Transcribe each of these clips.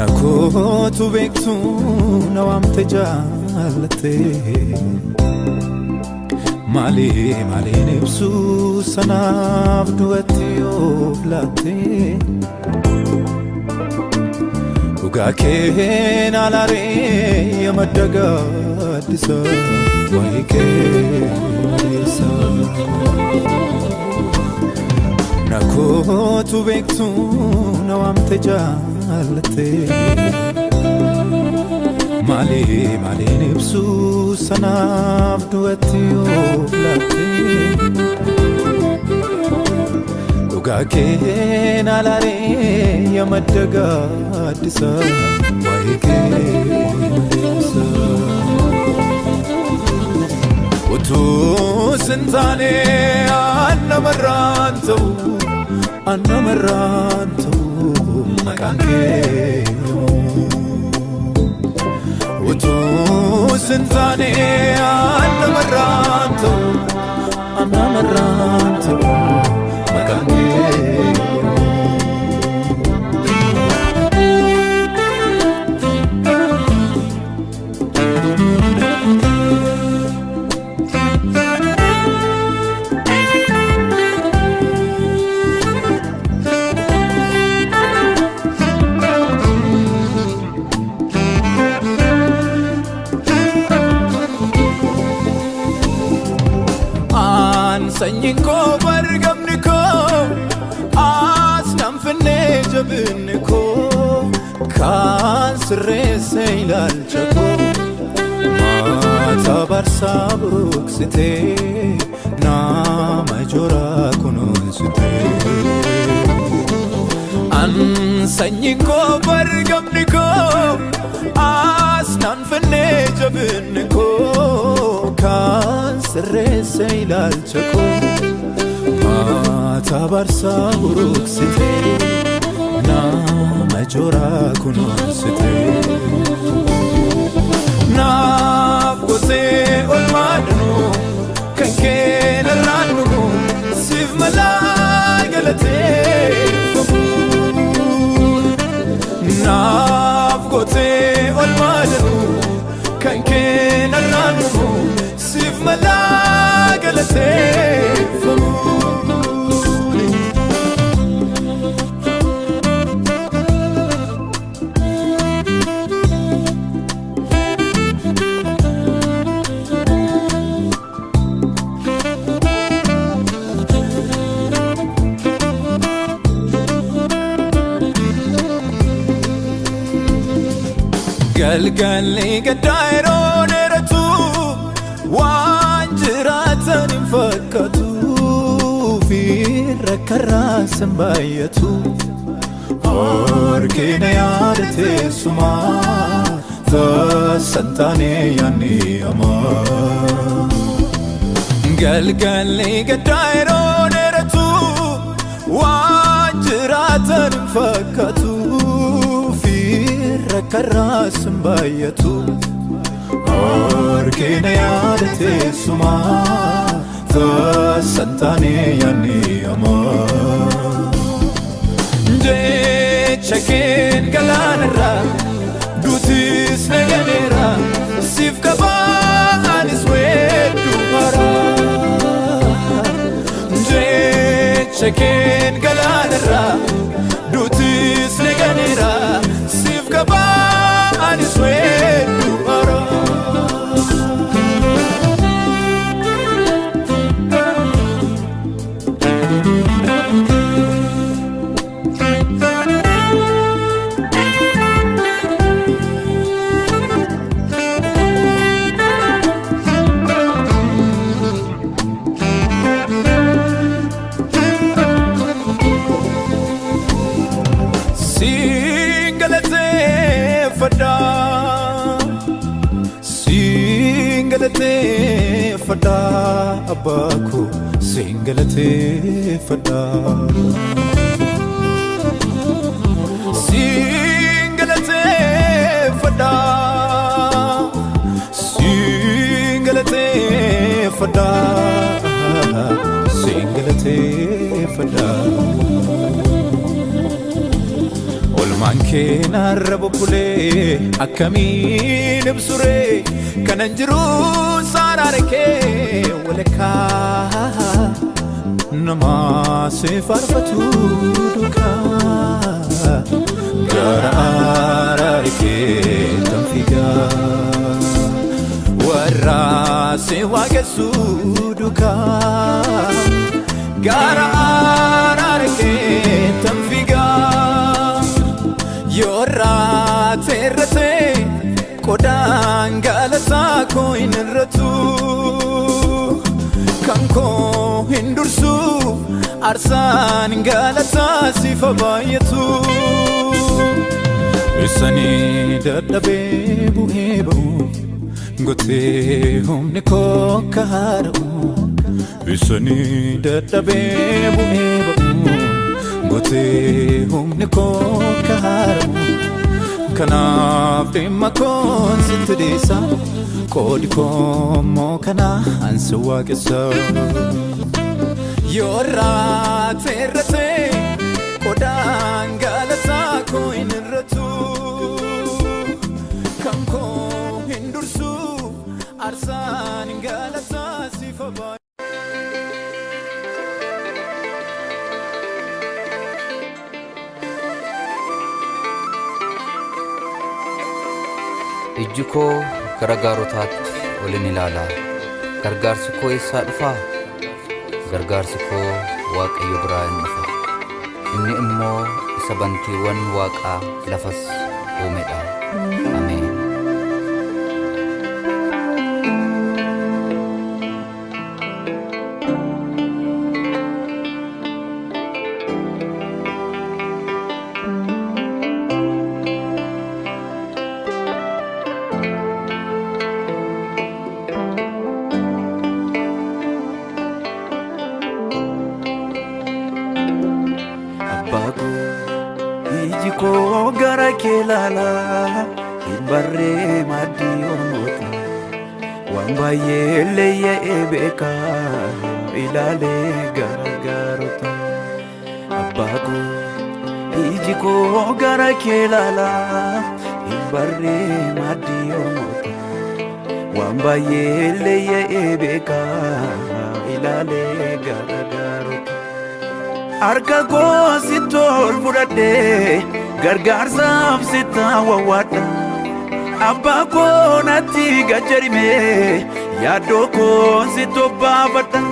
Nakkootu beektu na waamte jaallatte. Maali maaliin ibsu sanaaf du'atti of laatte. Dhugaa keen alaaree ya madda gaaddisa waa'ee keessa. Nakkootu beektu na waamte jaallatte. Maali maaliin ibsu sanaaf du'atti of laatte. Dhugaa keen alaaree ya madda gaaddisa waa'ee keessa. Utuu sin taane annamarraan ta'u, annamarraan ta'u maqaan kee. Utuu sin taane annamarraan ta'u, annamarraan ta'u maqaan kee. Aan sanyiin koo bargamni koo as nan finnee jabinni koo kan sirreesse ilaalcha koo maata barsaa buruqsitee nama joraa kunuunsitee. An sanyiin koo bargamni koo as nan finnee jabinni koo kan sirreesse ilaalcha koo maata barsaa buruqsitee nama joraa kunuunsitee. Naaf gootee olmaa danuu kan kee narraan dhumu siif malaa galateeffamu. Naaf gootee olmaa danuu kan kee narraan dhumu siif malaa galateeffamu. Galgalli gaddaa yeroo dheeratu waan jiraatan hin fakkaatu fi rakkarraa san baay'atu. Harkina yaada teessumaa tasan taane yaanni hamaa. Galgalli gaddaa yeroo dheeratu waan jiraatan hin fakkaatu fi rakkarraa san baay'atu. Harkina yaada teessumaa tasan taane yaanni hamaa. Jecha keen galaanarraa duutis naganeera siif qabaanis weedduu haaraa. Jecha keen galaanarraa duutis naganeera siif qabaanis weedduu haaraa. Siin galateeffadha. Siin galateeffadha abbaa koo siin galateeffadha. Siin galateeffadha. Siin galateeffadha. Siin galateeffadha. Oolmaan kee narra bubbulee akkamiin ibsuree kanan jiru saaraare kee walakkaa namaa si faarfatu duukaa gara araare kee tan fiigaa warra si waaqessu duukaa gara araare kee tan fiigaa. Yoorraa teerratee qodaan galataa koo hin irratu, kan koo hin dursu aarsaan galataa sifa baay'atu. Isanii dadhabee bu'ee ba'u gotee humni koo akka haara'u. Isanii dadhabee bu'ee ba'u gotee humni koo akka haara'u. Kanaaf dhimma koon sitti dhiisa, qoodi koo immoo kana ansi waaqessa. Yoorraa teerratee qodaan galataa koo hin irratu, kan koo hin dursu aarsaan galataa sifa baay'atu. Ijji koo gara gaarotaatti ol in ilaala. Gargaarsi koo eessaa dhufaa? Gargaarsi koo Waaqayyo biraa in dhufa. Inni immoo isa bantiiwwan waaqaa lafas uume dha. Ameen. Abbaa koo, iji koo gara kee ilaala, hin barree maaddii ormoota. Waan baay'ee leeyya'ee beeka ilaalee gara gaarota. Abbaa koo, iji koo gara kee ilaala, hin barree maaddii ormoota. Waan baay'ee leeyya'ee beeka ilaalee gara gaarota. Harka koo sitti ol fudhadhee gargaarsaaf sitti wawwaadha. Abbaa koo, natti gajjarime, yaaddoo koo sitti obbaafadha.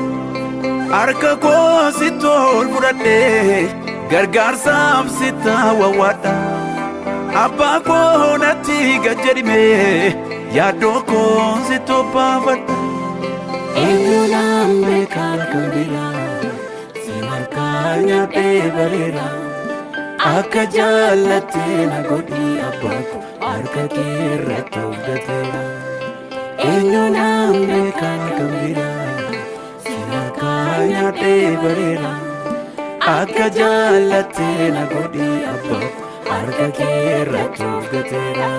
Harka koo sitti ol fudhadhee gargaarsaaf sitti wawwaadha. Abbaa koo, natti gajjarime, yaaddoo koo sitti obbaafadha. Eenyuudhaan beekaa kan biraa si harkaa nyaadhee bareera. Akka jaallattee na godhi abbaa koo, harka kee irratti of gateera. Eenyuudhaan beekaa kan biraa si harkaa nyaadhee bareera. Akka jaallattee na godhi abbaa koo, harka kee irratti of gateera.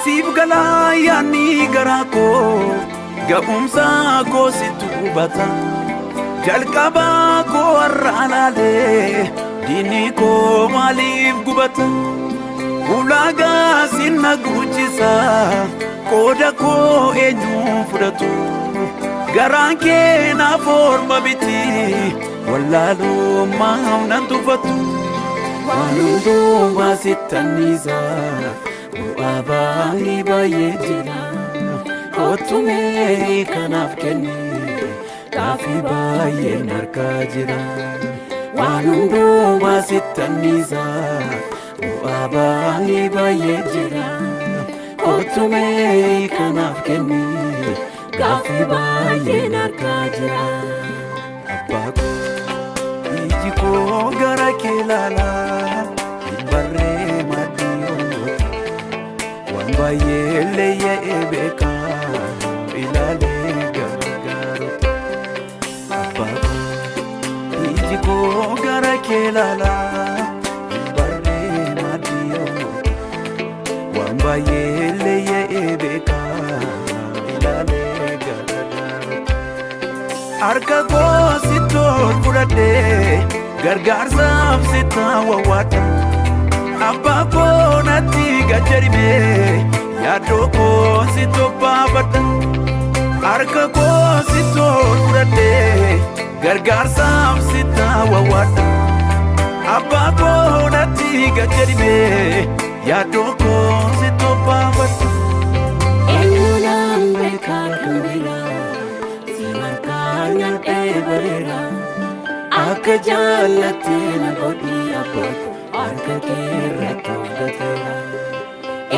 Siif galaa yaadni garaa koo, ga'umsa koo situ hubata. Jalqabaa koo har'aa laalee diinni koo maaliif gubata? Ulaagaa sinna guuchisa, qooda koo eenyu fudhatu? Garaan kee naaf orma miti, wallaalummaaf nan tuffatu. Waan hundumaa sittanniisa, bu'aa baay'ee baay'ee jira. Kottu mee kanaaf kenni, gaaffii baay'een harkaa jira. Waan hundumaa sittanniisa, bu'aa baay'ee baay'ee jira. Kottu mee kanaaf kenni, gaaffii baay'een harkaa jira. Abbaa koo, iji koo gara kee ilaala, hin barree maaddii ormoota. Waan baay'ee leeyya'ee beeka ilaalee gara gaarota. Abbaa koo, iji koo gara kee ilaala, hin barree maaddii ormoota. Waan baay'ee leeyya'ee beeka. Ilaalee gara gaarota. Harka koo sitti ol fudhadhee gargaarsaaf sitti wawwaadha. Abbaa koo natti gajjarime, yaaddoo koo sitti obbaafadha. Harka koo sitti ol fudhadhee gargaarsaaf sitti wawwaadha. Abbaa koo natti gajjarime, yaaddoo koo sitti obbaafadha. Eenyu naan beekaa kan biraa? Si harkaa nyaadhee bareera. Akka jaallattee na godhi abbaa koo, harka kee irratti of gateera.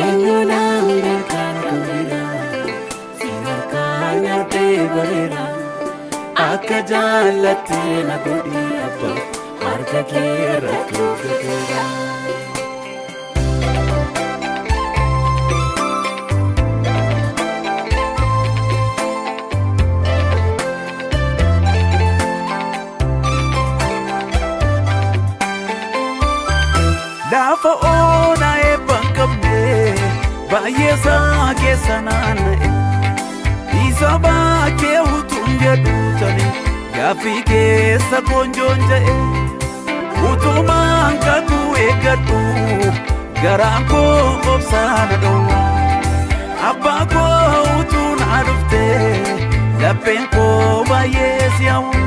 Eenyu naan beekaa kan biraa? Si harkaa nyaadhee bareera. Akka jaallattee na godhi abbaa koo, harka kee irratti of gateera. Lafa onaa eebba hin qabne baay'ee isaa keessa naanna'e. Isa baakee utuun jedhu tani gaaffii keessa koonjoon ja'e. Utumaan kakuu eeggadhu garaan koo obsaa na dhowwa. Abbaa koo, utuu naa dhufte lapheen koo baay'ee si hawwa.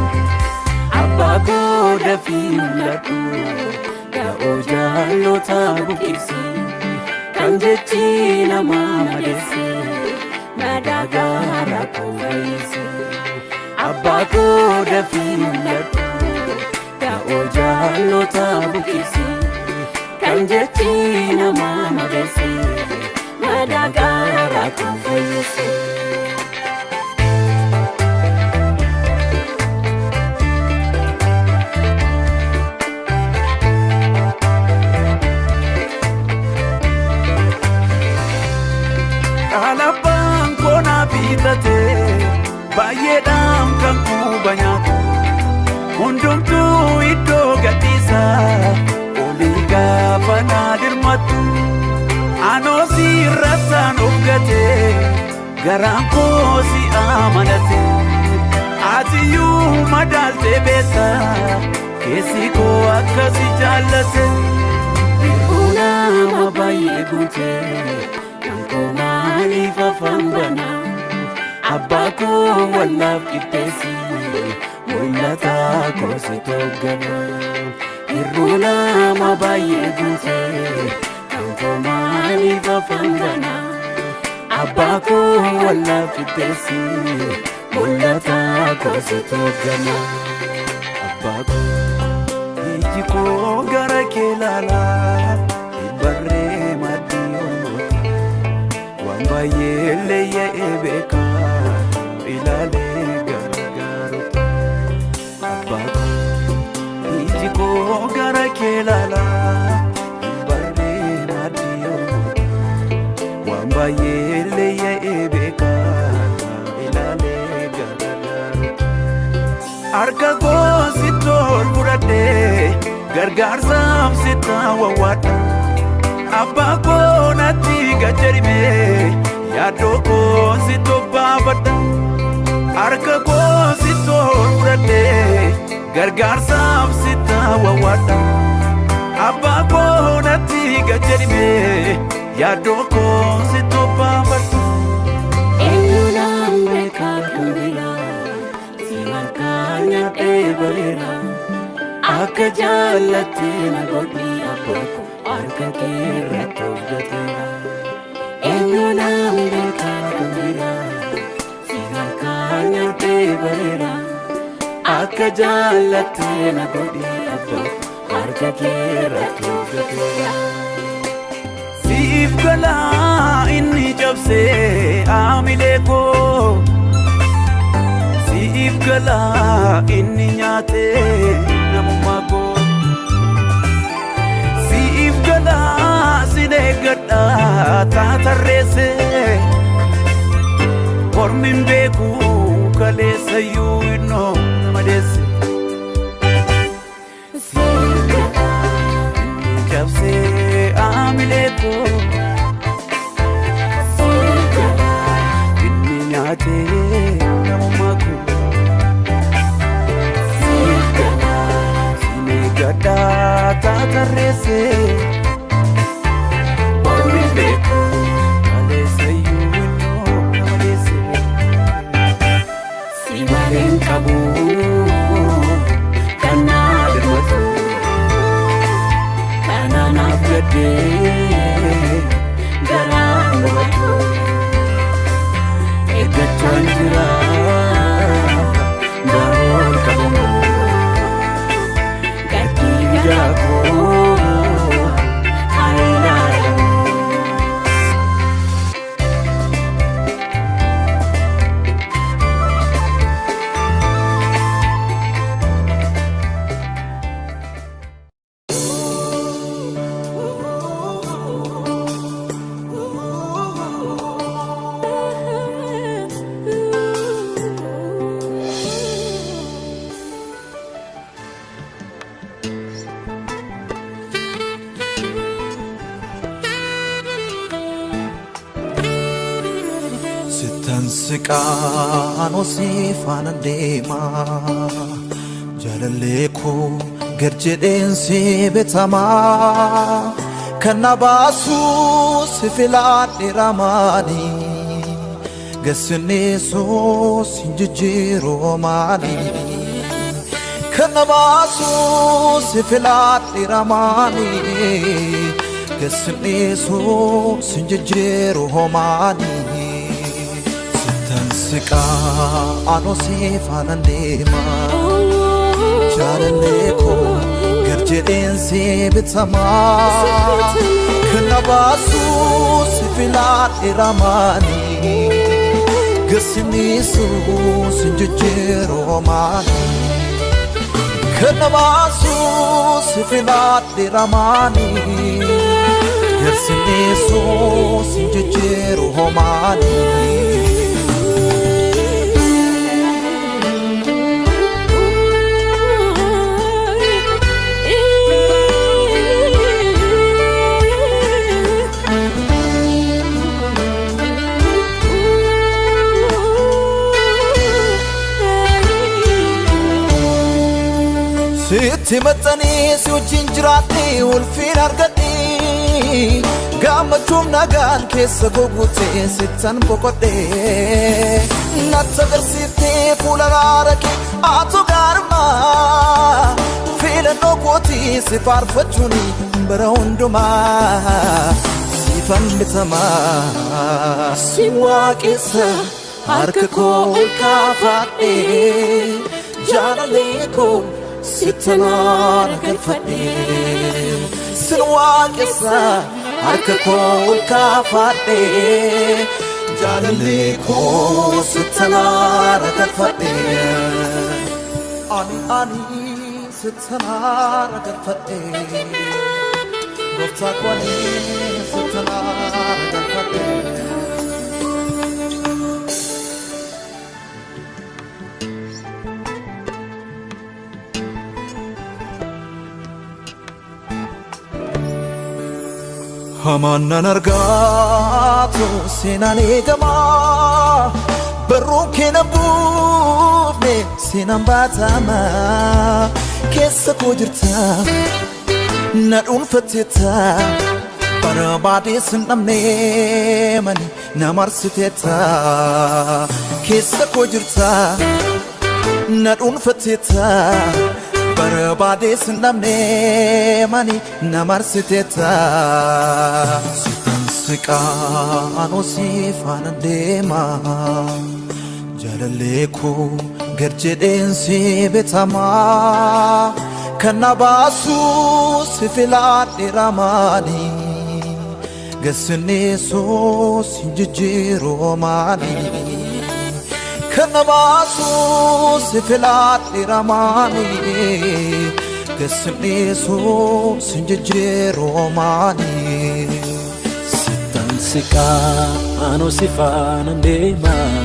Abbaa koo, dafii mul'adhu, da'oo jaallota buqqisi, kan jechi namaa madeesse madaa garaa koo fayyisi. Abbaa koo, dafii mul'adhu, da'oo jaallota buqqisi, kan jechi namaa madeesse madaa garaa koo fayyisi. Alabbaan koo naa bitate baay'eedhaan kan quba nyaatu. Hundumtuu iddoo gadhiisa olii gaafa naa dirmattu. Anoo si irrattaan of gate, garaan koo si amanate. Atiyyuu madaaltee beekta keessi koo akkasi jaallate. Nama baay'ee guutee kan koo maaliif afaan banaa? Abbaa koo, wallaaf qixxeessi, mul'ataa koo si toggana. Hir'uu nama baay'ee guutee kan koo maaliif afaan banaa? Abbaa koo, wallaaf qixxeessi, mul'ataa koo si toggana. Abbaa koo, iji koo gara kee ilaalaa hin barree maddii ormoota. Waan baay'ee leeyya'ee beekaa ilaalee gara gaarota. Abbaa koo, iji koo gara kee ilaalaa hin barree maddii ormoota. Waan baay'ee leeyya'ee beekaa ilaalee gara gaarota. Harka koo sitti ol fudhadhee gargaarsaaf sitti wawwaadha. Abbaa koo, natti gajjarime, yaaddoo koo sitti obbaafadha. Harka koo sitti ol fudhadhee gargaarsaaf sitti wawwaadha. Abbaa koo, natti gajjarime, yaaddoo koo sitti obbaafadha. Eenyu naan beekaa kan biraa? Si harkaa nyaadhee bareera. Akka jaallattee na godhi abbaa koo, harka kee irratti of gateera. Eenyu naan beekaa kan biraa? Si harkaa nyaadhee bareera. Akka jaallattee na godhi abbaa koo, harka kee irratti of gateera. Siif galaa inni cabsee aamilee koo. Siif galaa inni nyaatee namummaa koo. Siif galaa sin eeggadhaa taatarreessee. Ormi hin beeku kaleessayyuu innoo nama deesse. Siif galaa Inni cabsee aamilee koo. Siif galaa. Sittan siqaa anoo si faana deemaa, jaalallee koo gad jedheen si bitamaa, kan na baasuu si filadhe ramaanii, gassinneessuu si jijjiiruu maanii, kan na baasuu si filadhe ramaanii, gassinneessuu si jijjiiruu maanii. Sittan siqaa anoo si faana deemaa, jaalallee koo gad jedheen si bitamaa, kan na baasuu si filadhe ramaanii, gassinniisuu si jijjiiruu maanii, kan na baasuu si filadhe ramaanii, gassinniisuu si jijjiiruu maanii. Sitti maxxanii si wajjin jiraadhee ulfiin argadhee, gammachuun nagaan keessa koo guutee sittan boqodhee, natti agarsiiftee fuula raara kee atu gaarummaa, filannoo kootii si faarfachuun bara hundumaa siifan bitamaa. Si waaqessa, harka koo ol kaafadhee, jaalallee koo sittan aara galfadhee. Sin waaqessa, harka koo ol kaafadhee, jaalallee koo sittan aara galfadhee. Ani sittan aara galfadhee, gooftaa koo, ani sittan aara galfadhee. Hamaan nan argaatu seenaan eegamaa, barruun kee nan buufne seenaan baatamaa, keessa koo jirta, na dhuunfatteetta, barbaadee sin dhabne mani na marsiteetta, keessa koo jirta, na dhuunfatteetta, barbaadee sin dhabne mani na marsiteetta. Sittan siqaa anoo si faana deemaa, jaalallee koo gad jedheen si bitamaa, kan na baasuu si filadhe ramaanii, gassinneessuu si jijjiiruu maanii, kan na baasuu si filadhe ramaanii, gassinneessuu si jijjiiruu maanii. Sittan siqaa anoo si faana deemaa,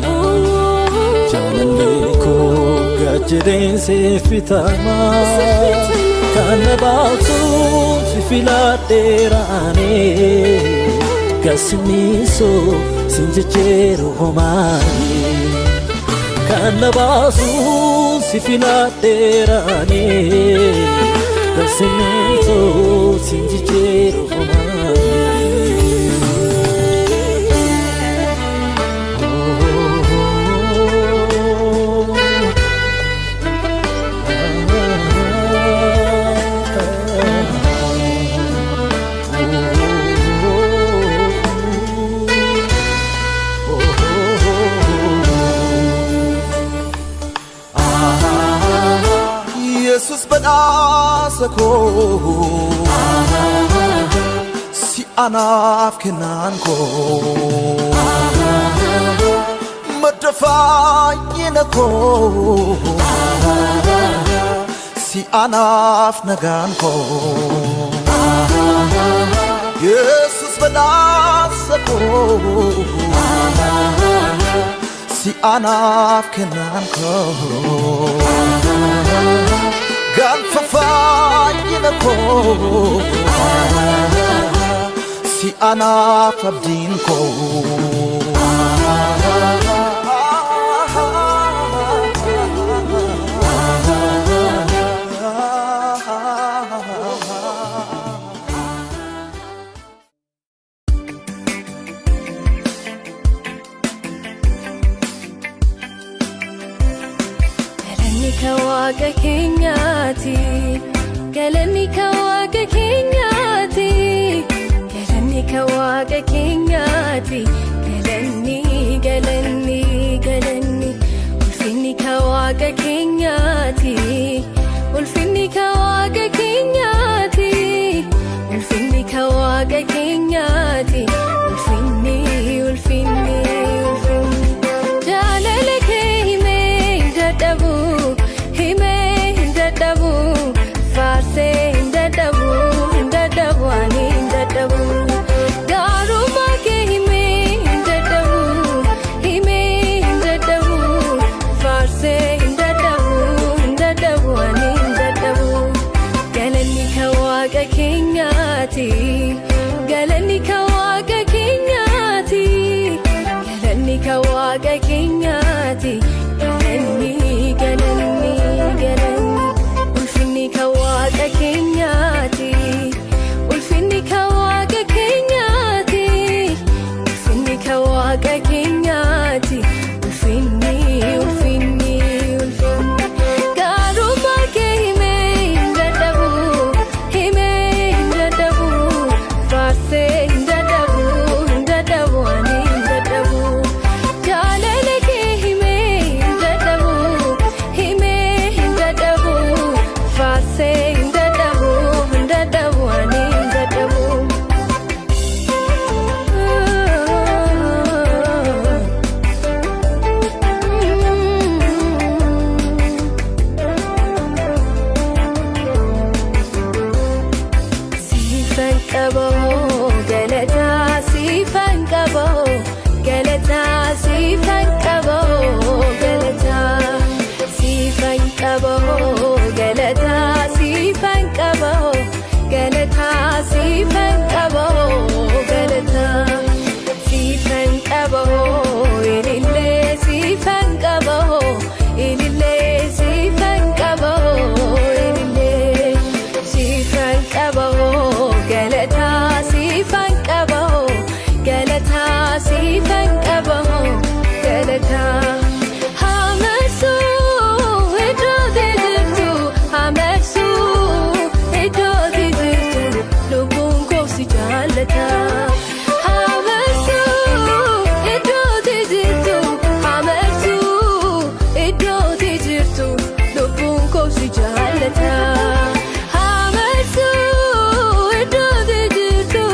jaalallee koo gad jedheen siif bitamaa, kan na baasu si filadheeraanii, gasniisoo sin jijjiiru homaanii, kan na baasu si filadheeraanii, gasniisoo sin jijjiiru homaanii. Yesus badhaasa koo si anaaf kennaan koo, madda fayyina koo si anaaf nagaan koo. Yesus badhaasa koo si anaaf kennaan koo, galfa fayyina koo si anaaf abdiin koo. Ka Waaqa keenyaati. Galanni ka Waaqa keenyaati. Galanni ka Waaqa keenyaati. Galanni, galanni, galanni. Ulfinni ka Waaqa keenyaati. Ulfinni ka Waaqa keenyaati. Ulfinni ka Waaqa keenyaati. Ulfinni, ulfinni, ulfinni. Jaalala kee himee hin dadhabu, himee hin dadhabu, faarsee hin dadhabu, hin dadhabu, ani hin dadhabu. Gaarummaa kee himee hin dadhabu, himee hin dadhabu, faarsee hin dadhabu, hin dadhabu, ani hin dadhabu. Galanni ka Waaqa keenyaati. Galanni ka Waaqa keenyaati. Galanni ka Waaqa keenyaati. Galanni, galanni, galanni. Ulfinni ka Waaqa keenyaati. Ulfinni ka Waaqa keenyaati. Ulfinni ka Waaqa keenyaati. Ulfinni, ulfinni, ulfinni. Gaarummaa kee himee hin dadhabu, himee hin dadhabu, faarsee hin dadhabu, hin dadhabu, ani hin dadhabu. Jaalala kee himee hin dadhabu, himee hin dadhabu, faarsee hin dadhabu, hin dadhabu, ani hin dadhabu. Siifan qaboo galataa, siifan qaboo galataa, siifan qaboo galataa, siifan qaboo galataa, siifan qaboo galataa, siifan qaboo galataa, siifan qaboo ilillee, siifan qaboo ilillee, siifan qaboo ilillee, siifan qaboo galataa, siifan qaboo galataa, siifan qaboo galataa. Hamersuu iddoo jirtu, hamersuu iddoo jirtu, lubbuun koo si jaallata. Hamersuu iddoo jirtu, hamersuu iddoo jirtu, lubbuun koo si jaallata. Hamersuu iddoo jirtu,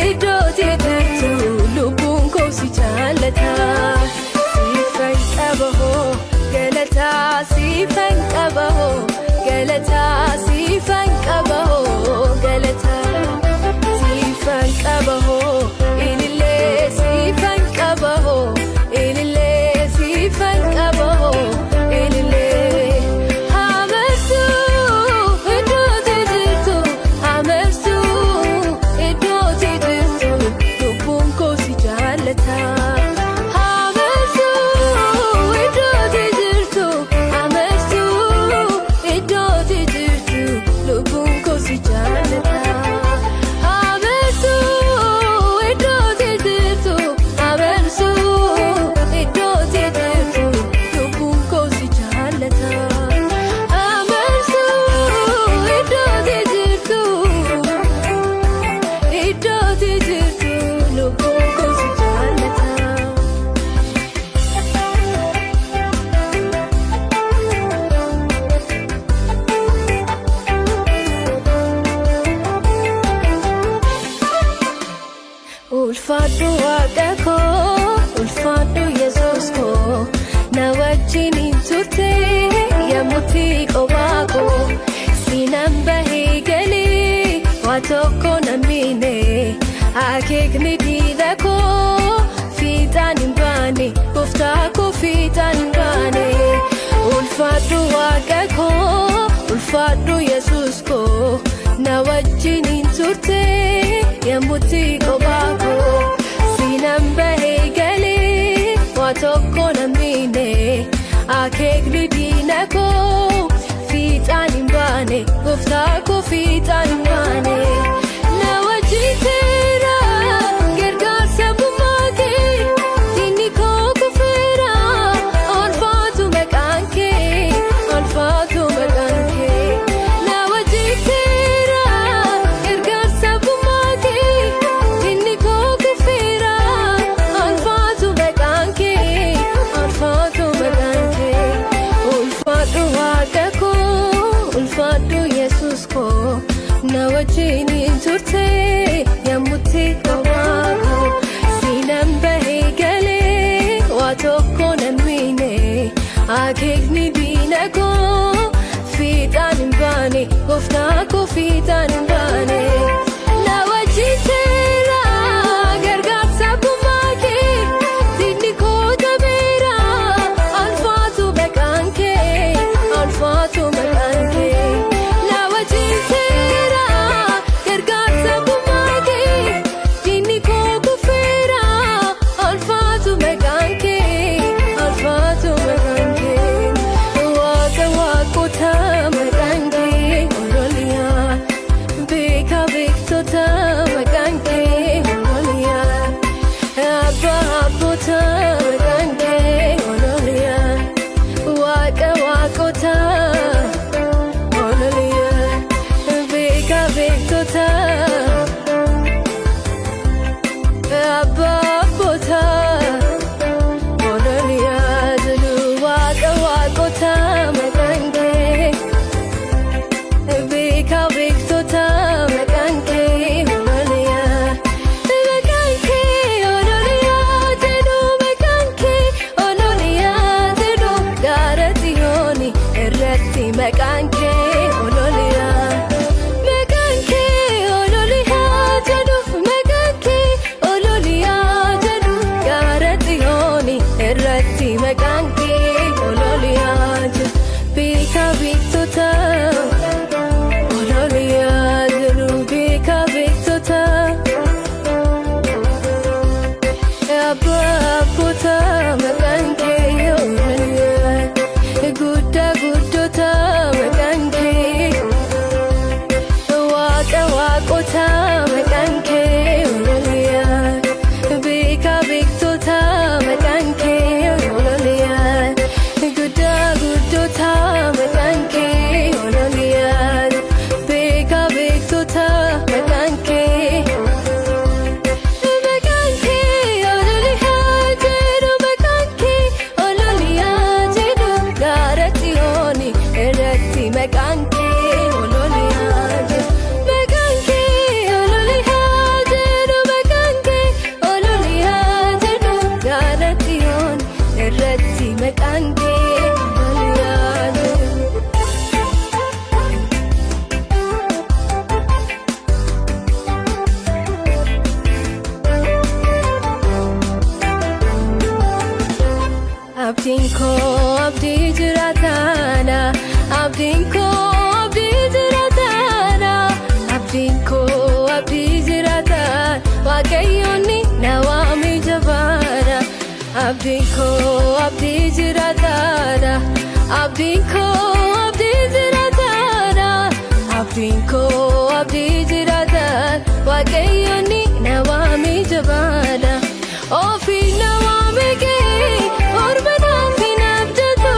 iddoo jirtu, lubbuun koo si jaallata. Siifan qaboo galataa, siifan qaboo galataa, siifan qaboo galataa, siifan qaboo ilillee, siifan qaboo ilillee, siifan qaboo ilillee. Hamersuu iddoo jirtu, hamersuu iddoo jirtu, lubbuun koo si jaallata. Hamersuu iddoo jirtu, hamersuu iddoo jirtu, lubbuun koo si jaallata. Hamersuu iddoo jirtu, hamersuu iddoo jirtu, lubbuun koo si jaallata. Hamersuu iddoo jirtu, iddoo jirtu, lubbuun koo si jaallata. Ulfaadhu Waaqa koo, ulfaadhu Yesuus koo, na wajjin hin turte yommutti qophaa koo, sinan bahee galee waa tokko nan miine, akeekni diina koo fiixaan hin baane, gooftaa koo fiixaan hin baane. Ulfaadhu Waaqa koo, ulfaadhu Yesuus koo, na wajjin hin turte yommutti qophaa koo, sinan bahee galee waa tokko nan miine, akeekni diina koo fiixaan hin baane, gooftaa koo fiixaan hin baane. Na wajjin teera gargaarsa bummaa kee, diinni koo kufeera. gooftotaa maqaan kee ololiyaa. Waaqa waaqotaa ololiyaa. Beekaa beektotaa abbaa abbootaa ololiyaa jedhu. Waaqa waaqotaa maqaan kee. Beekaa beektotaa maqaan kee ololiyaa. Maqaan kee ololiyaa jedhu, maqaan kee ololiyaa jedhu, gaara Xiyooni irratti maqaan kee ololiyaa. Maqaan kee ololiyaa jedhu, maqaan kee ololiyaa jedhu, gaara Xiyooni irratti maqaan kee ololiyaa jedhu. Beekaa beektotaa ololiyaa jedhu, beekaa beektotaa. Abbaa abbootaa maqaan kee ololiyaa. Guddaa guddotaa maqaan kee. Waaqa waaqotaa maqaan kee ololiyaa. Beekaa beektotaa maqaan kee ololiyaa. Guddaa guddotaa maqaan kee ololiyaa. Beekaa beektotaa maqaan kee. Maqaan kee ololiyaa jedhu, maqaan kee ololiyaa jedhu, gaara Xiyooni irratti maqaan kee ololiyaa jedhu. Maqaan kee ololiyaa jedhu, maqaan kee ololiyaa jedhu, gaara Xiyooni irratti maqaan kee ololiyaa jedhu. Abdiin koo abdii jiraataadha. Abdiin koo abdii jiraataadha. Abdiin koo abdii jiraataa. Waaqayyoonni na waame jabaadha. Abdiin koo abdii jiraataadha. Abdiin koo abdii jiraataadha. Abdiin koo abdii jiraataa. Waaqayyoonni na waame jabaadha. Ofii na waame kee orma naaf hin abdatu.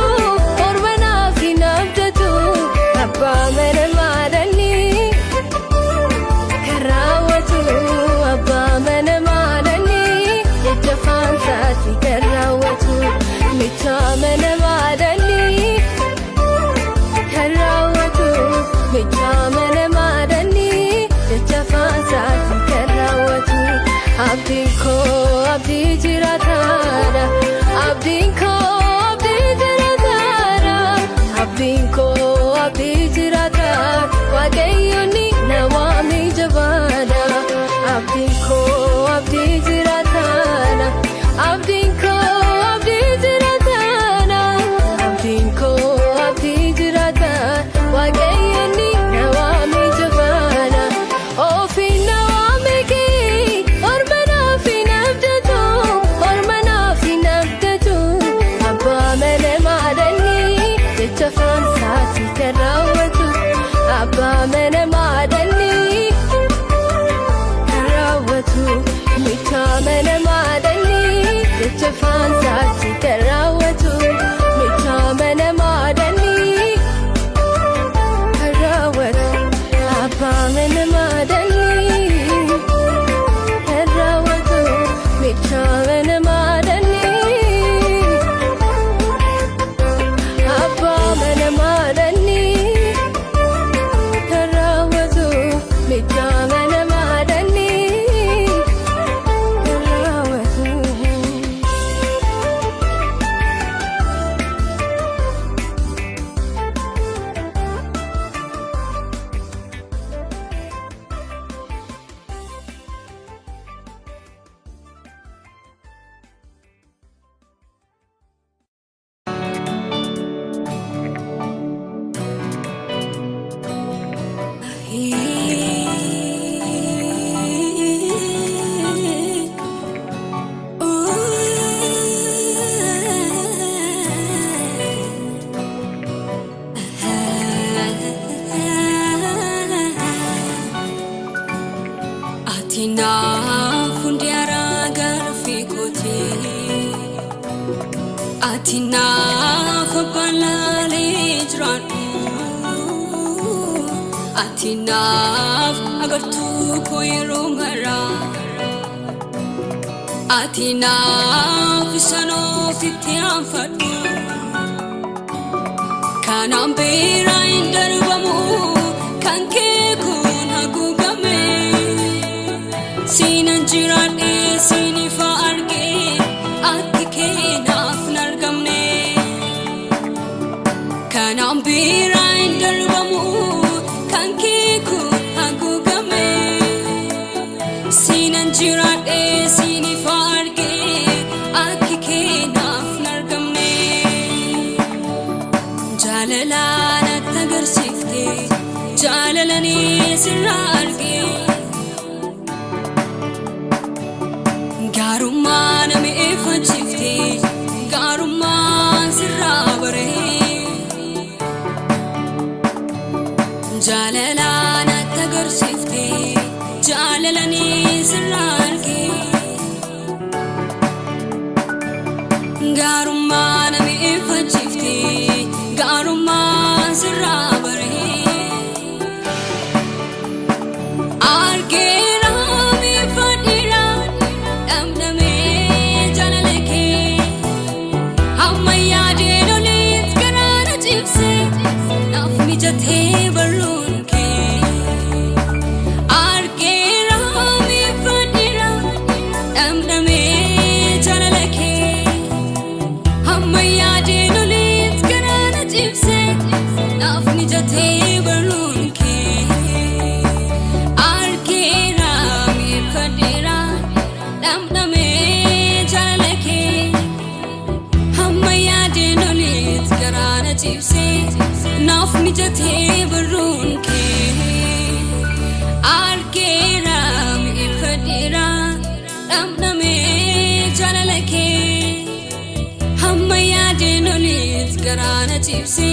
Orma naaf hin abdatu. Abbaa mana maadhanii kan raawwatu. Abbaa mana maadhanii jecha faansaati kan raawwatu. Michaa mana maadhanii kan raawwatu. Michaa mana maadhanii jecha faansaati kan raawwatu. Abdiin koo abdii jiraataadha. Abdiin koo abdii jiraataadha. Abdiin koo abdii jiraataa. Waaqayyoonni na waame jabaadha. Abdiin koo abdii jiraataadha. Abdiin koo abdii jiraataadha. Ati naaf balaalee jiraadhu. Ati naaf agartuu koo yeroo maraa. Ati naaf isaan ofitti aanfadhu. Kanaan biraa hin darbamu kan kee kun haguugame. Siinan jiraadhe siin ifa argee akki kee naaf hin argamne. Kanaan biraa hin darbamu kan kee kun haguugame. Siinan jiraadhe siin ifa argee akki kee naaf hin argamne. Jaalala natti agarsiifte jaalalanii sirraa argee. Gaarummaa nama ifachiifte gaarummaa sirraa baree. Jaalala natti agarsiifte jaalalanii sirraa argee. Gaarummaa nama ifachiifte gaarummaa sirraa baree. Argeera miifadhiira dhamdhamee jaalala kee. Amma yaadeen oliit garaana cibse naaf mijatee barruun kee. Argeera miifadhiira dhamdhamee jaalala kee. Amma yaadeen oliit garaana cibse naaf mijatee barruun kee. Argeera miifadhiira dhamdhamee jaalala kee. Hamma yaadeen oliit garaana cibse naaf mijatee barruun kee. Argeera miifadhiira dhamdhamee jaalala kee. Hamma yaadeen oliit garaana cibse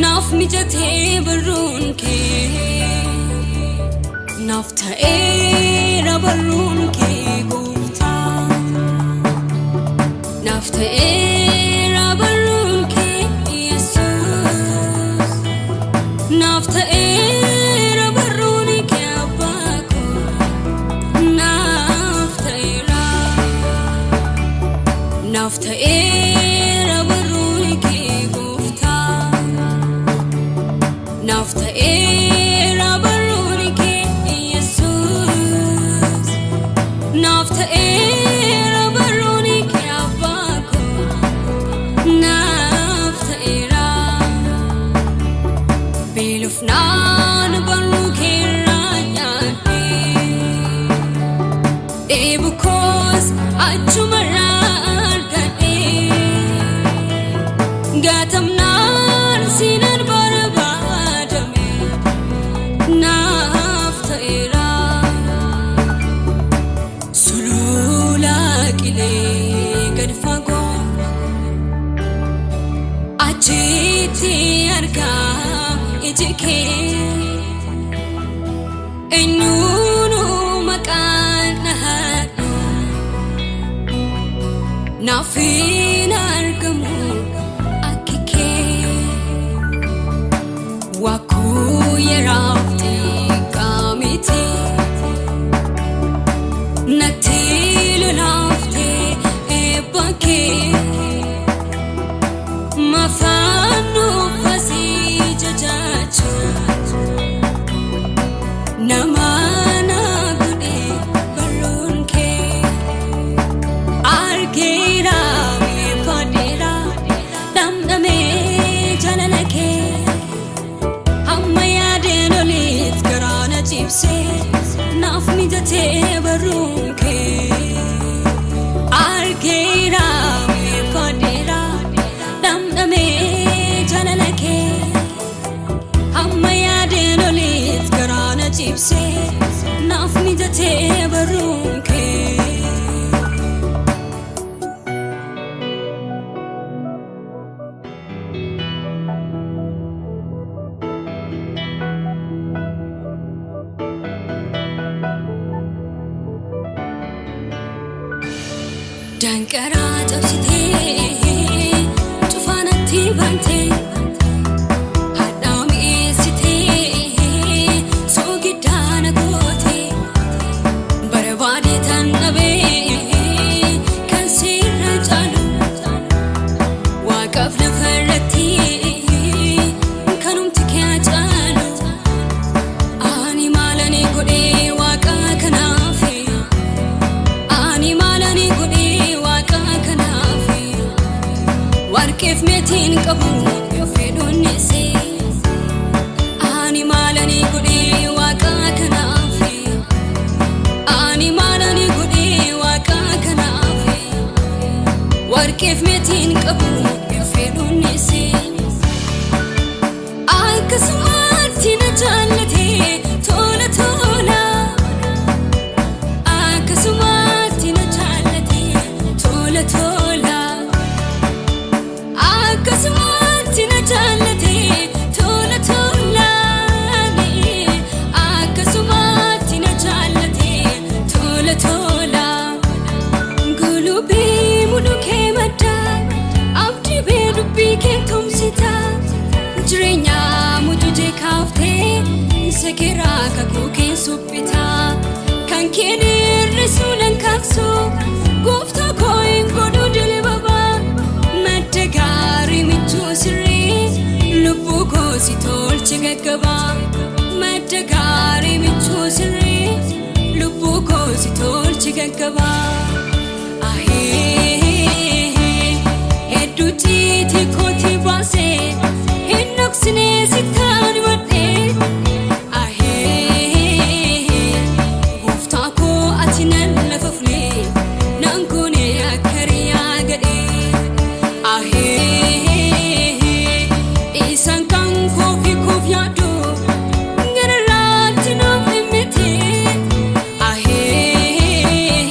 naaf mijatee barruun kee. Naaf ta'eera barruun kee gooftaa. Naaf ta'eera barruun kee Yesuus. Naaf ta'eera barruun kee Abbaa koo. Naaf ta'eera. Naaf ta'eera barruun kee gooftaa. Naaf ta'eera barruun kee Yesuus. Naaf ta'eera barruun kee Abbaa koo. Naaf ta'eera. Beelofnaan barruu keerraa nyaadhee. Dheebu koos achumarraa argadhee. Gaatamnaan siinan barbaadame naaf ta'eera. Sulula qilee gad fagoo achitti argaa iji kee. Eenyuunu maqaan dhahadhu naaf hin argamu akki kee. Wakuu yeraaf xiqqaa miti natti lolaafte eebba kee. Mafaan nuufasii jajaachuu nama na godhe barruun kee. Argeera miifadheera dhamdhamee jaalala kee. Hamma yaadeen oliit garaana cibse naaf mijatee barruun kee. Argeera miifadheera dhamdhamee jaalala kee. Hamma yaadeen oliit garaana cibse naaf mijatee barruun kee. Danqaraa cabsitee bantee hadhaa mi'eessitee soogiddaa na gootee barbaade tan dhabee kan sirra caalu waaqaaf lafa irratti kanumti kee caalu ani maalani godhee waaqa kanaafi ani maalani godhee waaqa kanaafi warqeef meetiin qabu yoo fedhuunnise ani maalani godhee waaqa kanaafi ani maalani godhee waaqa kanaafi warqeef meetiin qabu yoo fedhuunnise akkasumatti na jaallate tola tola akkasumatti na jaallate tola tola akkasumatti na jaallate tola tola akkasumatti na jaallate tola tola. Gulubee mudhukee madda abdii bee dubbii kee tumsita jireenya mujujee kaaftee sekeraa kakuu kee suphita kan keen hir'isuu nan kaaksu gooftaa koo hin godhu dilbaba madda gaarii michuu sirrii lubbuu koo si tolche gaggaba madda gaarii michuu sirrii lubbuu koo si tolche gaggaba. Ahee, hedduu ciiti kooti baasee hin dhoksine sittaan wadhee. Ahee, gooftaa koo ati nan lafafne nan goone akka riyaa gadhee. Ahee, isaan kan koofi koof yaadu gararraatti naaf himmite. Ahee,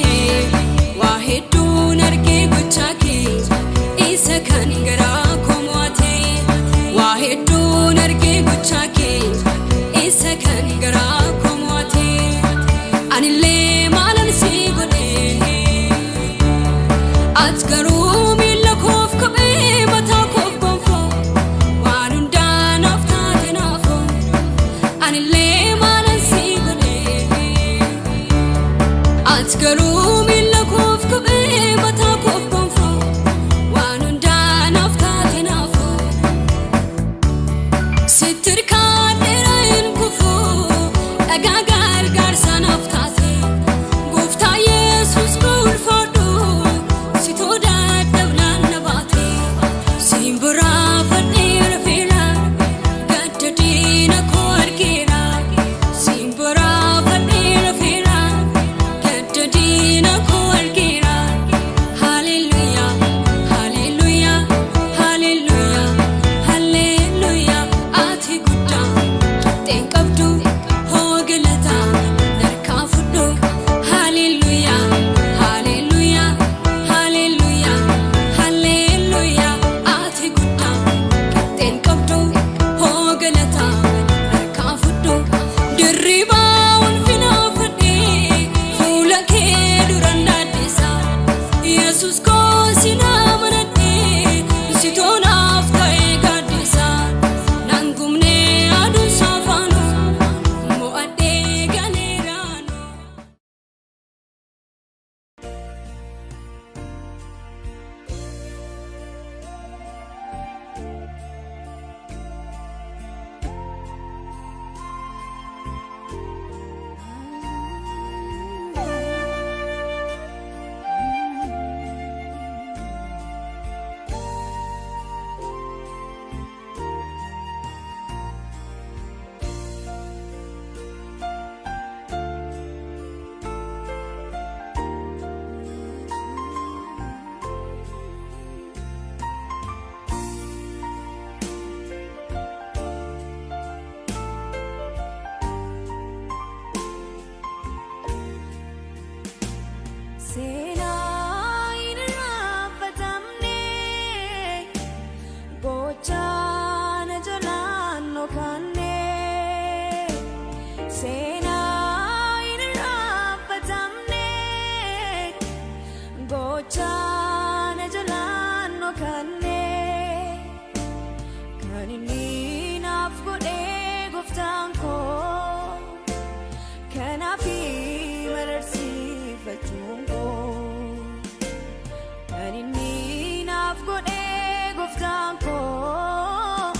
gooftaan koo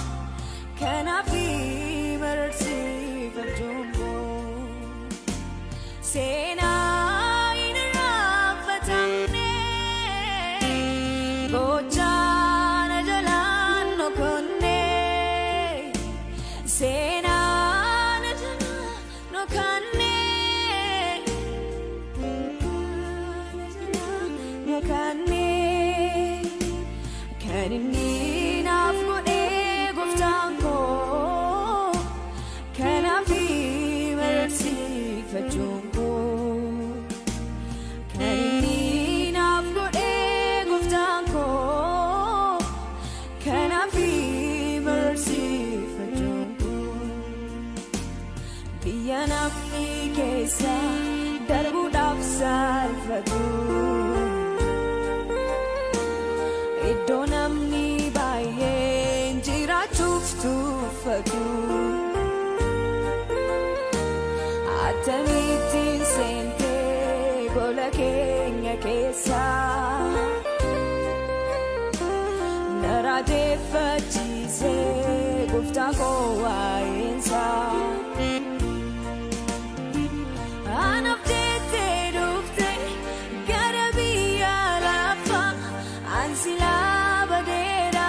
kanaaf mararsiifachuun koo seenaa hin irraanfatamne gochaa na jalaan nokonne seenaa na jalaan nokanne nokanne kan inni naaf godhee gooftaan koo kanaaf mararsiifachuun koo kan inni naaf godhee gooftaan koo kanaaf mararsiifachuun koo biyya namni keessa darbuudhaaf saalfatu iddoo namni baay'een jiraachuuf tuffatu akkamittiin seentee gola keenya keessa na raajeffachiisee gooftaa koo waa'eensaa. Anaaf jettee dhufte gara biyya lafaa an silaa badeera.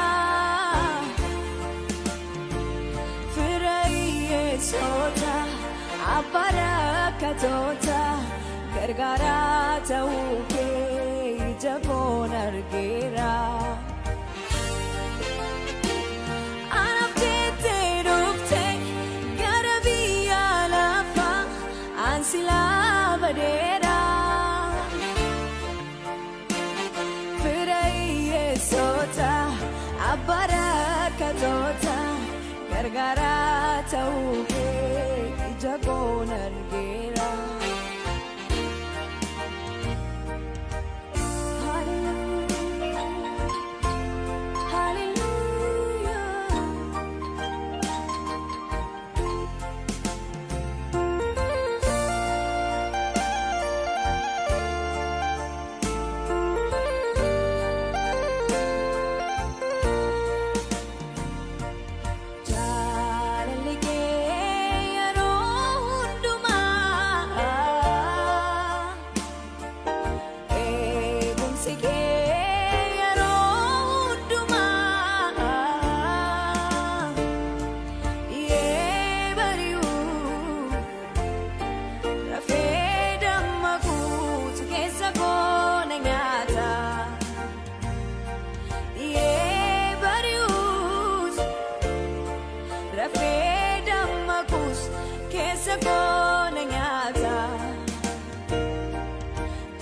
Fira hiyyeessota abbaa rakkatoota gargaaraa ta'uu kee ija koon argeera. Anaaf jettee dhufte gara biyya lafaa an silaa badeera. Fira hiyyeessota abbaa rakkatoota gargaaraa ta'uu kee ija koon argeera. Hallelujah, hallelujah. Jaalalli kee yeroo hundumaa eegumsi kee yeroo hundumaa dhi'ee bari'uu rafee dammaquutu keessa koo na nyaata dhi'ee bari'uus rafee dammaquus keessa koo na nyaata.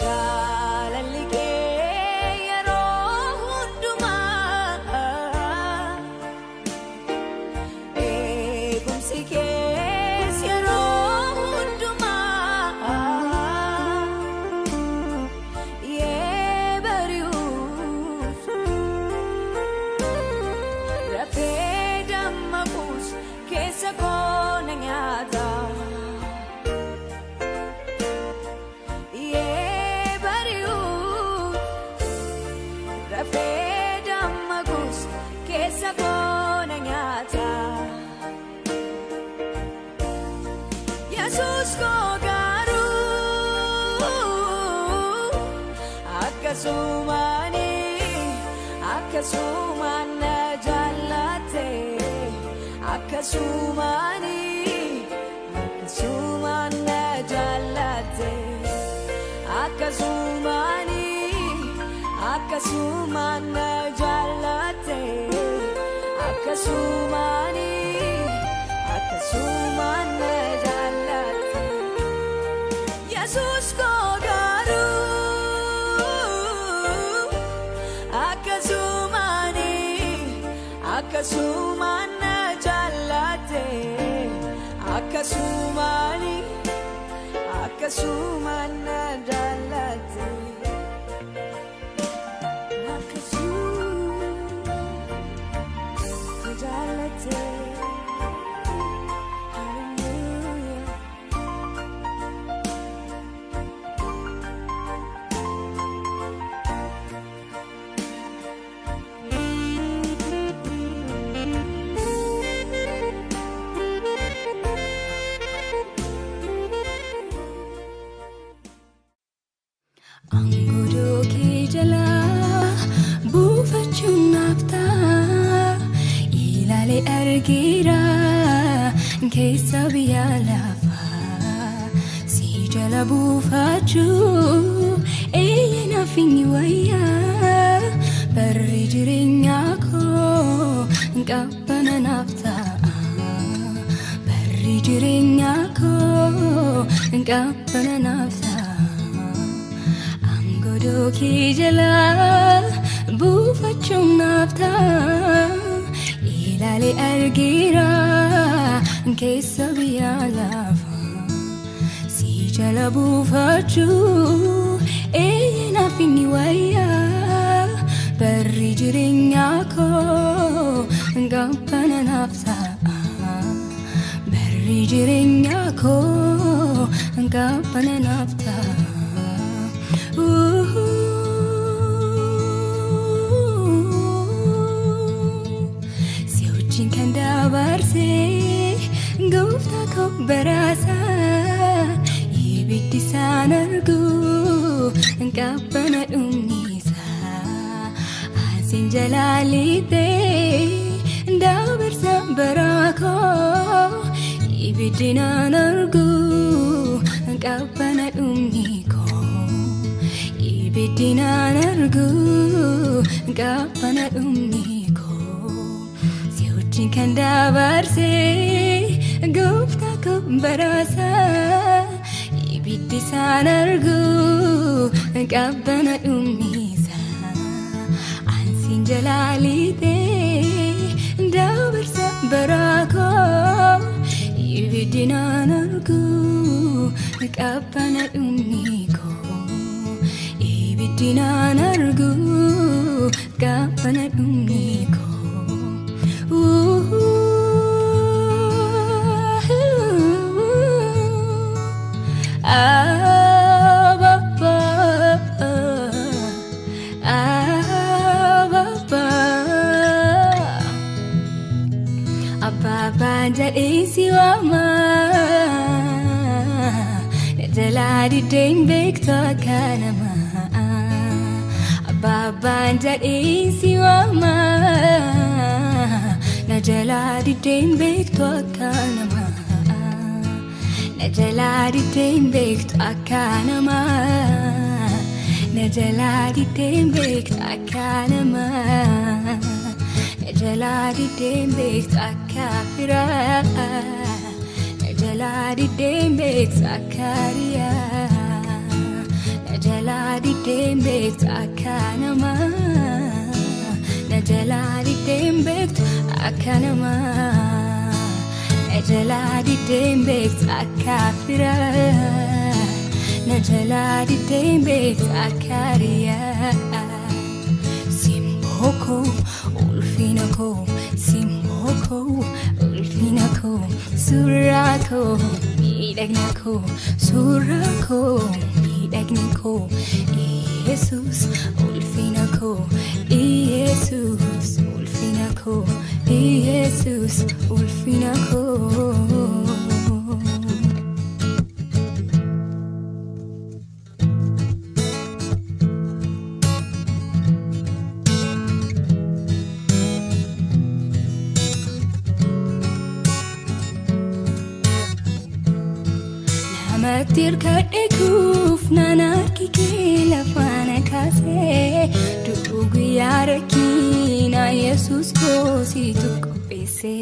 Jaalalli kee yeroo hundumaa eegumsi kees yeroo hundumaa dhi'ee bari'uus rafee dammaquus keessa koo na nyaata. Dhi'ee bari'uus rafee dammaquus keessa koo na nyaata. Yesuus koo garuu akkasumaani akkasumaan na jaallatte akkasumaani akkasumaan na jaallatte akkasumaani akkasumaan na jaallatte akkasumaani akkasumaan na jaallatte Yesuus koo garuu akkasumaani akkasumaan na jaallatte akkasumaani akkasumaan na jaallatte akkasumaan na jaallatte. Hallelujah. Buufachuun naaf ta'a. Ilaalee argeera keessa biyya lafaa. Si jala buufachuu eeyyee naaf inni wayyaa. Barri jireenyaa koo qabbana naaf ta'a. Barri jireenyaa koo qabbana naaf ta'a. Angodoo kee jalaa buufachuun naaf ta'a. Ilaalee argeera keessa biyya lafaa. Si jala buufachuu eeyyee naaf inni wayyaa. Barri jireenyaa koo qabbana naaf ta'a. Barri jireenyaa koo qabbana naaf ta'a. Si wajjin kan dabarsee gooftaa koo baraasaa ibiddi isaan argu qabbana dhumnisaa asiin jalaa lixee dabarsa baraa koo ibiddi naan argu qabbana dhumni koo ibiddi naan argu qabbana dhumni koo si wajjin kan dabarsee gooftaa koo baraasaa ibiddi isaan argu qabbana dhumnisaa ansiin jalaa lixee dabarsa baraa koo ibiddi naan argu qabbana dhumni koo ibiddi naan argu qabbana dhumni koo. Abba, Abba, Abbaa jedhee si waama. Jalaa diddeen beektu akka namaa. Abbaan jedhee si waama. Na jalaa diddeen beektu akka namaa. Na jalaa diddeen beektu akka namaa. Na jalaa diddeen beektu akka namaa. Na jalaa diddeen beektu akka firaa. Na jalaa diddeen beektu akka riyaa. Na jalaa diddeen beektu akka namaa. Na jalaa diddeen beektu akka namaa. Na jalaa diddeen beektu akka firaa. Na jalaa diddeen beektu akka riyaa. Simboo koo ulfina koo, simboo koo ulfina koo, suuraa koo miidhagna koo, suuraa koo miidhagna koo, Yesus ulfina koo, Yesus ulfina koo, Yesus ulfina koo. Namatti hirkadhe kuufnaan harki kee lafaan kaasee du'u guyyaa rakkinaa Yesuus koo situ qopheesse.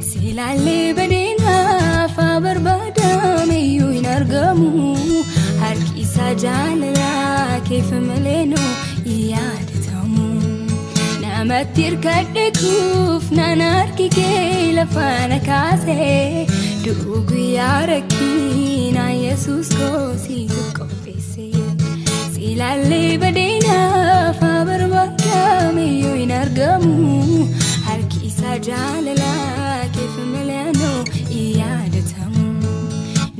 Silaallee badeenaaf haa barbaadame iyyuu hin argamu. Harki isaa jaalalaa keef malee nuu yaadatamu. Namatti hirkadhe kuufnaan harki kee lafaan kaasee du'u guyyaa rakkinaa Yesuus koo situ qopheesse. Silaallee badeenaaf haa barbaadame iyyuu hin argamu. Harki isaa jaalalaa keef malee nuu yaadatamu.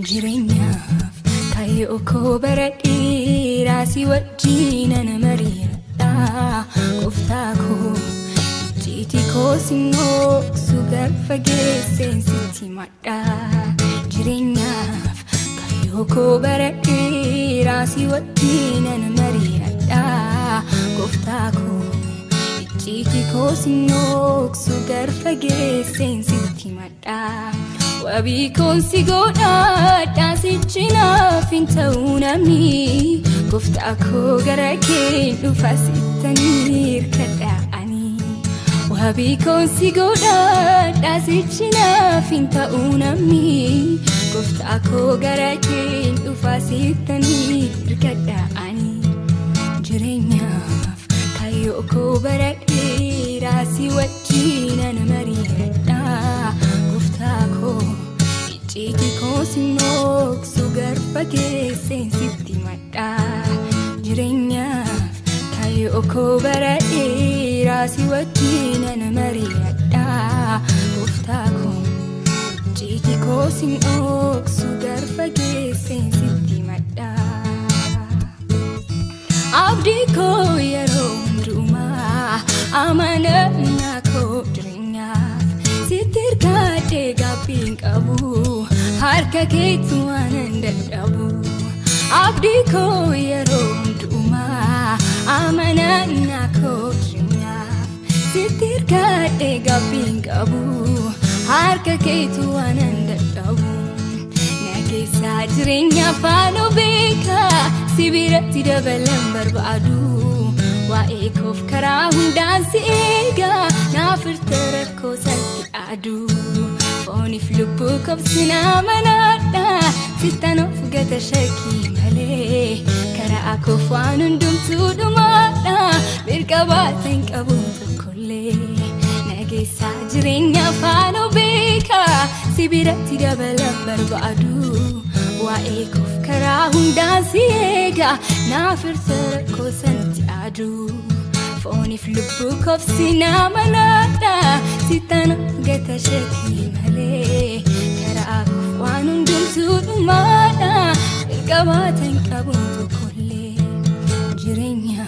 Jireenyaaf kaayyoo koo bara dheeraa si wajjin ana mari'adha. Gooftaa koo icciitii koo sin dhooksu gad fageesseen sitti himadha. Jireenyaaf kaayyoo koo bara dheeraa si wajjin ana mari'adha. Gooftaa koo Icciitii koo sin dhooksu garfageesseen sitti madha. Wabii koon si godhadhaa sichi naaf hin ta'uu namni. Gooftaa koo gara keen dhufa sittanii hirkadha ani. Wabii koon si godhadhaa sichi naaf hin ta'uu namni. Gooftaa koo gara keen dhufa sittanii hirkadha ani. Jireenyaaf kaayyoo koo bara dheeraa si wajjin ana mari'adha. Gooftaa koo icciitii koo sin dhooksu garfageesseen sitti madha. Jireenyaaf kaayyoo koo bara dheeraa si wajjin ana mari'adha. Gooftaa koo icciitii koo sin dhooksu garfageesseen sitti madha. Abdii koo yeroo hundumaa amanannaa koo jireenyaaf sitti hirkadhee gaabbii hin qabu harka keetu waan hin dadhabu. Abdii koo yeroo hundumaa amanannaa koo jireenyaaf sitti hirkadhee gaabbii hin qabu harka keetu waan hin dadhabu. Na keessaa jireenya faana beeka si biratti dabalan barbaadu. Waa'ee koof karaa hundaan si eega naaf hirta rakkoo satti aduu. Fooniif lubbuu koobsina manaadha sittan of gata shakkii malee. Karaa koof waan hundumtuu dhumaadha mirga baata hin qabu tokkollee. Na keessaa jireenya faana beeka si biratti dabalan barbaadu. Waa'ee koof karaa hundaan si eega naaf hirta rakkoo sanatti aduu. Fooniif lubbuu koobsina manaadha sittan gata shakkii malee. Karaa koof waan hundumtuu dhumaadha mirga baata hin qabu tokkollee. Jireenya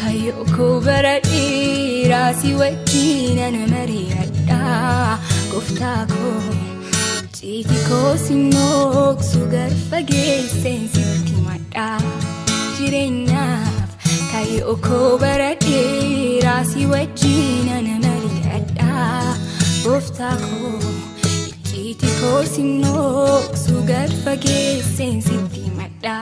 kaayyoo koo bara dheeraa si wajjin ana mari'adha. Gooftaa koo icciitii koo sin dhooksu garfageesseen sitti madha. Jireenyaaf kaayyoo koo bara dheeraa si wajjin ana mari'adha. Gooftaa koo icciitii koo sin dhooksu garfageesseen sitti madha.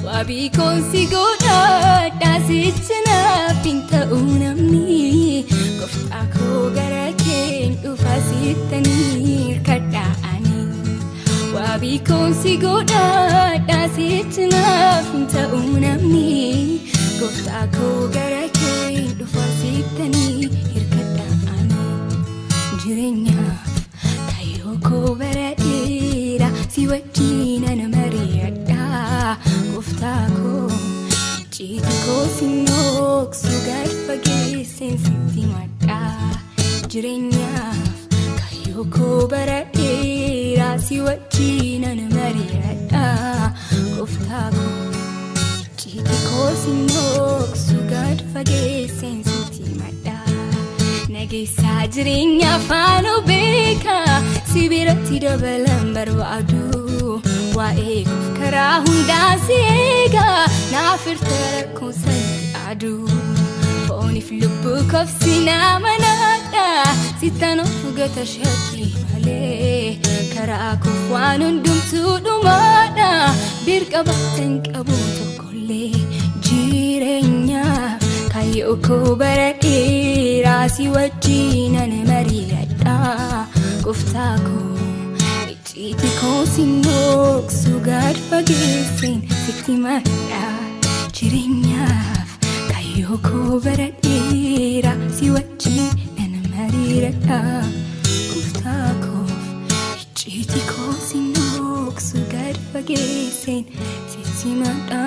Wabii koon si godhadhaa sichi naaf hin ta'uu namni. Gooftaa koo gara keen dhufa sittanii hirkadha ani. Wabii koon si godhadhaa sichi naaf hin ta'uu namni. Gooftaa koo gara keen dhufa sittanii hirkadha ani. Jireenyaaf kaayyoo koo bara dheeraa si wajjin ana mari'adha. Gooftaa koo icciitii koo sin dhooksu garfageesseen sitti madha. Jireenyaaf kaayyoo koo bara dheeraa si wajjin ana mari'adha. Gooftaa koo icciitii koo sin dhooksu garfageesseen sitti madha. Nageessaa jireenya faana beeka si biratti dabalan barbaadu. Waa'ee koof karaa hundaan si eega naaf hirta rakkoo sanatti aduu. Fooniif lubbuu koobsina manaadha sittan of gata shakkii malee. Karaa koof waan hundumtuu dhumaadha birqa baata hin qabu tokkollee. Jireenyaaf kaayyoo koo bara dheeraa si wajjin ana mari'adha. Gooftaa koo icciitii koo sin dhooksu garfageesseen sitti madha. Jireenyaaf kaayyoo koo bara dheeraa si wajjin ana mari'adha. Gooftaa koof icciitii koo sin dhooksu garfageesseen sitti madha.